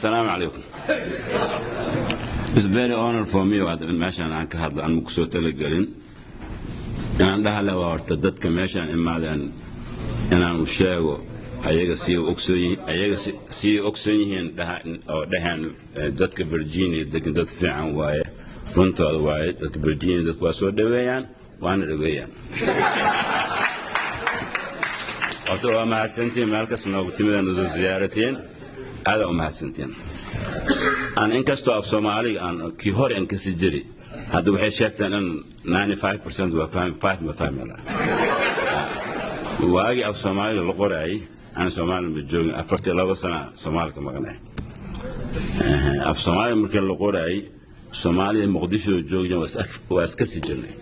Assalamu alaikum. It's very honor for me meeshaan aan ka hadlo, aan kusoo talagelin inaan dhahle. Waa horta dadka meeshaan imaadeen inaan u sheego ayaga sii ogsoon yihiin, ayaga sii ogsoon yihiin oo dhaheen dadka Virginia degan dad fiican waaye. Runtooda waaye, dadka Virginia dadku waa soo dhaweeyaan, waana dhaweeyaan. Horta waa mahadsantihiin, meel kasta noogu timideen, nusoo siyaarateen, aadaa u mahadsantihiin. Aan inkastoo af Soomaaliga aan kii hore aan kasi jiri, hadda waxay sheegteen in 95% waa fahmi, 5 ma fahmi laha. Waagii af Soomaaliga la qoraayay aan Soomaali ma joogin, 42 sana Soomaali ka maqnay. Af Soomaaliga markii la qoraayay, Soomaaliya Muqdisho joogin, waa iskasi jirnay,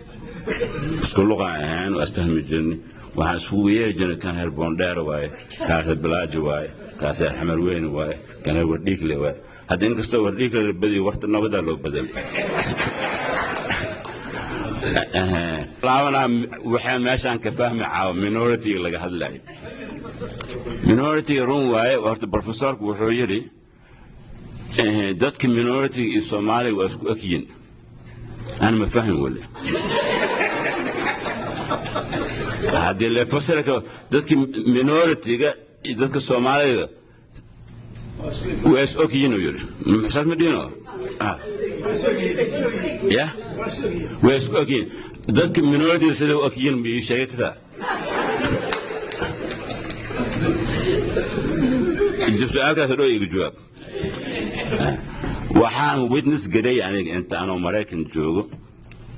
isku luqa ahaan waa isfahmi jirnay. Waxaan iskugu yeeri jirnay kan reer Boondheer waaye, kaas reer Bilaajo waaye, kaas reer Xamar Weyne waaye, kan reer Wardhiigle waaye. Hadda inkastoo Wardhiigle la badiyo, warta nabadaa loo bedelay. Laabanaa waxaan meeshaan ka fahmi caawa minority laga hadlayo. Minority run waaye. Horta professorku wuxuu yidhi dadka minority iyo Soomaaliga waa isku egyiin. Ana ma fahmi weli haddii la fasirka dadka minority-ga iyo dadka Soomaalida waa is ogyihiin, uu yidhi. Saas ma dhihino ya? Waa isku ogyihiin dadka minority. Sida u ogyihiin ma ii sheegi kartaa? Su-aalkaas dhow iga jawaab. Waxaan witness garay aniga inta anoo Maraykan joogo,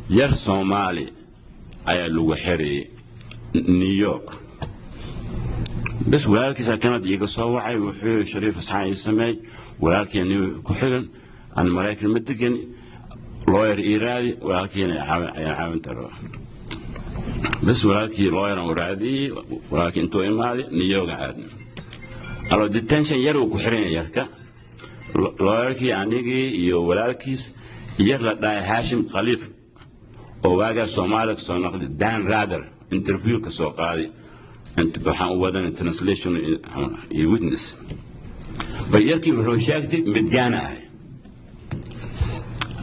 yar Soomaali ayaa lagu xirayay New York. Bas walaalkiisa Kanada iiga soo wacay, wuxuu yidhi: "Shariif, asxaan ii sameey, walaalkii New York ku xiran, aan Maraykan ma degan, lawyer ii raadi, walaalkiina ayaan caawinta raba." Bas walaalkii lawyer aan u raadiyey. Walaalkii intuu imaaday, New York aan aadnay. Alo detention yar uu ku xiran yahay yarka. Lawyerkii, anigii iyo walaalkiis, yar la dhahay Haashim Khaliif oo waagaa Soomaaliya kasoo noqday, Dan Rather interview ka soo qaaday, waxaan u wadanay translation iyo witness. Ba yarkii wuxuu sheegtay midgaana ahay.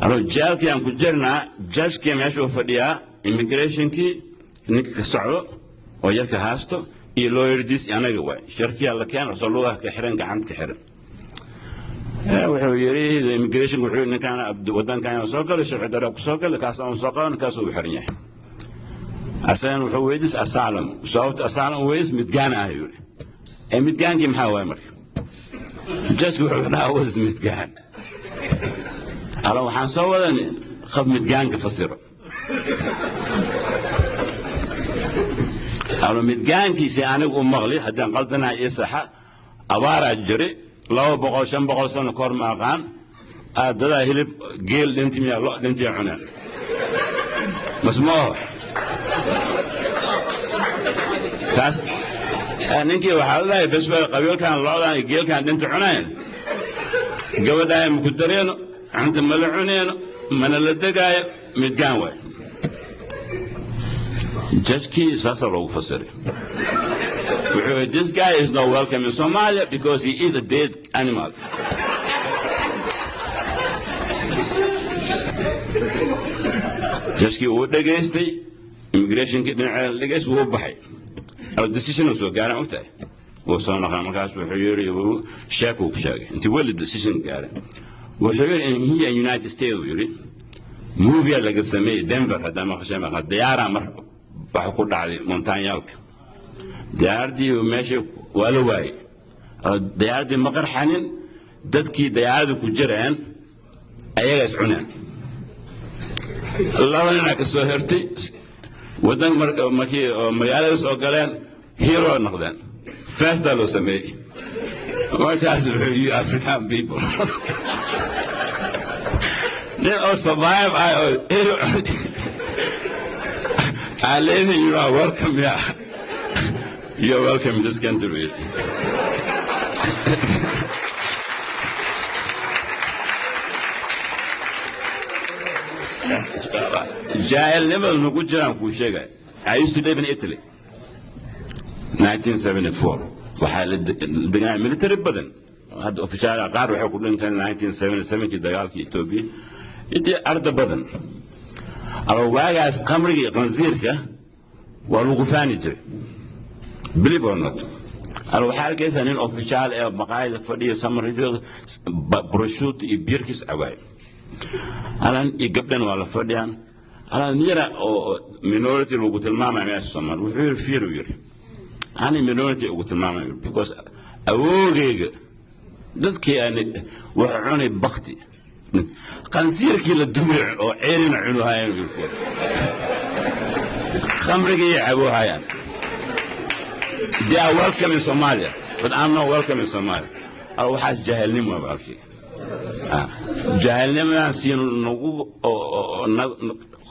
Alo jeelkii aan ku jirnaa, judgekii meesha uu fadhiyaa, immigrationkii ninka ka socdo oo yarka haasto iyo lawyerdiis, anaga waay. Sharkiyaa la keen, soo lugaha ka xiran, gacanta ka xiran. Wuxuu yidhi immigration, wuxuu yidhi ninkaan wadankan soo galay sharci darro ku soo galay, kaas aan soo qaban, kaas uu xiran yahay. Asagana wuxuu weydiis asylum. Sababta asylum weydiis midgaan ah, yidhi. Ee midgaankii maxaa waaye? Marka judge wuxuu dhahaa was midgaan. Alo waxaan soo wadanay qof midgaanka fasiro. Alo midgaankiisi anigu u maqli, haddaan qaldanahay ii saxa. Abaaraa jiri 200, 500 sano kahor, ma aqaan. Dadaa hilib geel dhinti miyaa, lo dhintiya cuneen masmooho. Kaas ninkii waxaa la dhahay bes waa qabiilkan lo'dan iyo geelkan dhinta cunayn, gabadhaaya maku dareeno, cunta mala cuneeno, mana la degaayo, midgaan waay. Judgekii saasaa loogu fasiray. Wuxuu yidhi, "This guy is not welcome in Somalia because he eat a dead animal." Judgekii uu dhegaystay, immigrationkii dhinaceeda la dhegaystay, wuu baxay. Decision uu soo gaaran ogtahay, wuu soo noqday. Markaas wuxuu yidhi, sheekuu ku sheegay intii weli decision gaaray, wuxuu yidhi in here in United States, uu yidhi, movie laga sameeyey Denver, haddaan maqashay maqa, diyaaraa mar waxa ku dhacday montaanyaalka. Diyaaradii meesha waa la waayey. Diyaaradii ma qarxanin, dadkii diyaaradda ku jireen ayaga is cuneen. Laba ninaa ka soo hertay waddan. Markii magaalada soo galeen, hero noqdeen, festaa loo sameeyey. Markaas wuxuu you African people, nin oo survive ah oo hero leedahay, you are welcome here, you are welcome in this country. Jaahilnimada nagu jiraan kuu sheegay. I used to live in Italy 1974. Waxaa la deganaa military badan. Hadda official qaar waxay ku dhinteen 1977kii dagaalkii Etoobiya, intii arda badan. Ama waagaas khamriga iyo qansiirka waa lagu faani jiray, believe or not. Ala waxaa arkaysaa nin official ee maqaayada fadhiya, samarjooga, prosciutto iyo biirkiis cabaay alan, iyo gabdhan waa la fadhiyaan. Alan yara oo minority lagu tilmaamaya meesha Soomaali, wuxuu yidhi, fiir, uu yidhi, ani minority ugu tilmaamayo because awoogayga dadkii aan wuxuu cunay bakti qansiirkii la dubay oo ceerina cunuhayaan, uu yidhi, khamrigii cabuhayaan. They are welcome in Somalia, but I'm not welcome in Somalia. Waxaas jaahilnimo waa balkii. Jaahilnimadan si nagu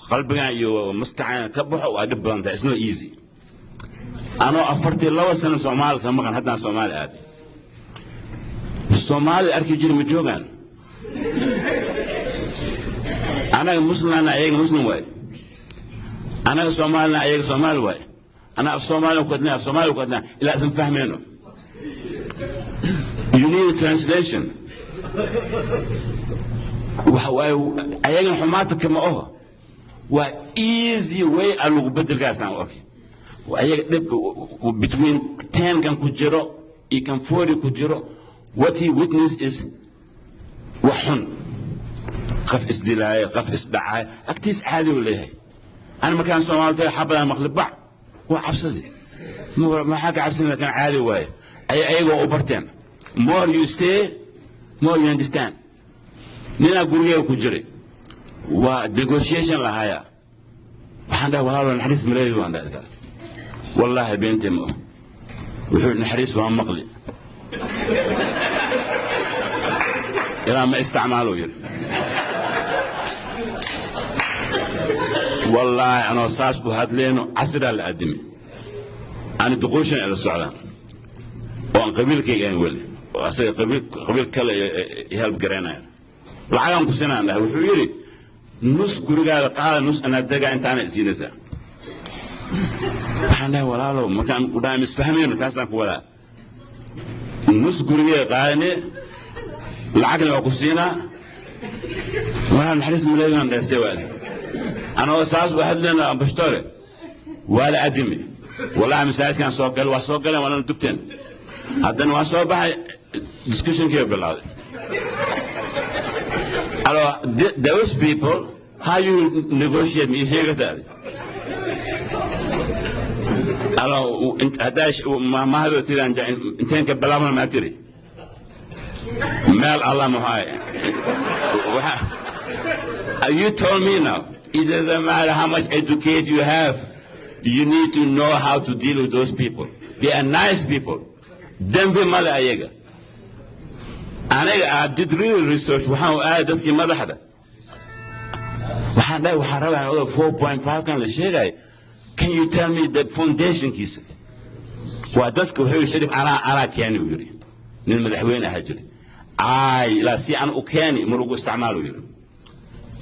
qalbigan iyo maskaxan ka baxo waa dhib badan tahay. It's not easy. Anoo 42 sano Soomaali ka maqan, haddaan Soomaali aaday, Soomaalida arki jiri ma joogaan. Anaga muslimna, ayaga muslim waay. Anaga Soomaalina, ayaga Soomaali waay. Ana af Soomaali ku hadlaa, af Soomaali ku hadlaa, ilaa isan fahmayno. You need a translation. Waxa waaye, ayagan xumaata kama oho, waa easy way a lagu bedelkaasaan u arkay. Ayaga dhib between 10 kan ku jiro iyo kan 40 ku jiro, what he witness is wax xun, qof isdilaaya, qof isdhacaaya, agtiis caadi uu leeyahay. Ana markaan Soomaali tahay, xabadaan maqli, bac waa cabsadi. Maxaa ka cabsan? Kan caadi waaye. Ayagoo u barteen. More you stay, more you understand. Ninaa gurigeega ku jiray, waa negotiation lahaaya. Waxaan dhahay, walaalo, naxariis maleedi? Waan dhahay kale, wallaahi beentee ma. Wuxuu, naxariis waa maqli ilaa ma isticmaalo, yidhi. Wallaahi anoo saas ku hadleyno, casrigaa la aadimi, ani duquushan ila socdaan oo aan qabiilkayga aan weli oo asaga qabiil kale help garaynaya, lacagaan ku sinaan dhahay. Wuxuu yidhi, nus gurigaada qaada, nus anaa degaa, intaana isiinaysaa. Waxaan dhahay, walaalow, markaan ku dhahay misfahmayno, taasaan ku wadaa. Nus gurigeeda qaadane, lacagna waa ku siinaa. Walaal, naxariis maleegaan dhahay, see waale. Anagoo saas u hadlayna, ambashtore waa la adimi. Wallahi masaajidkaan soo galay, waa soo galeen, waana dubteen. Haddana waan soo baxay, discussionkii bilowday. Alors, those people, how you negotiate, ma ii sheegataadi? Alors, haddaa mahadoo tiraan, inteen ka bilaabna? Maa tiri meel Allah maxaa. You told me now, it doesn't matter how much educate you have, you need to know how to deal with those people. They are nice people. Dembi male ayaga. Aniga I did real research. Waxaan u aaday dadkii madaxda. Waxaan dhahay, waxaan rabaa odo 4.5 kan la sheegay. Can you tell me the foundationkiisa? Waa dadka wuxuu yidhi, Sharif, anaa keeni, uu yidhi. Nin madaxweyne ahaa jiray. Ay, ilaa si aan u keeni ma lagu isticmaalo, yidhi.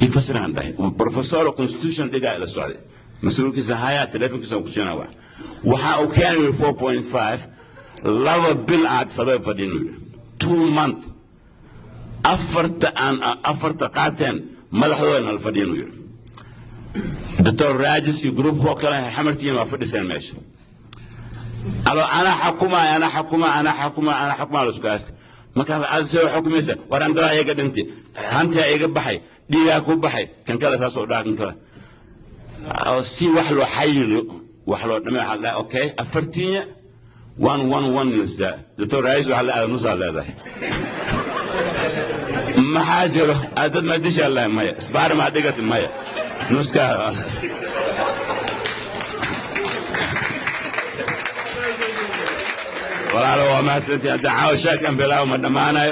Ifasiraan dhahay, professor constitution dhigaa ila socday, mas-uulkiisa hayaa, telefonkiisa ku siinaa. Wax waxa uu keenay 4.5, 2 bil aad sabab fadhinu yidhi, 2 month, afarta aan afarta qaateen madaxdooda nala fadhinu yidhi. Doctor Rajis iyo groupkoo kale xamartiin waa fadhiseen meesha. Alo anaa xakuma, anaa xakuma, anaa xakuma, anaa xakuma, la isku haysta. Markaas aad soo xukumaysa, war andaraa iga dhintay, hantiyaa iga baxay, dhiigaa ku baxay, kan kale saasoo dhaa, kan kale si wax loo xayilo, wax loo dhamay. Waxaa dhahay, okay, afartinya one one one nusda. Doctor Rais waxaa la aadaa nusaa leedahay. Maxaa jiro? Dad ma dishaa lahay? Maya. Isbaar maa dhigati? Maya. Nuskaa. Walaalo, waa mahadsantihin. Hadda caawa shaakan bilaaw ma dhammaanayo.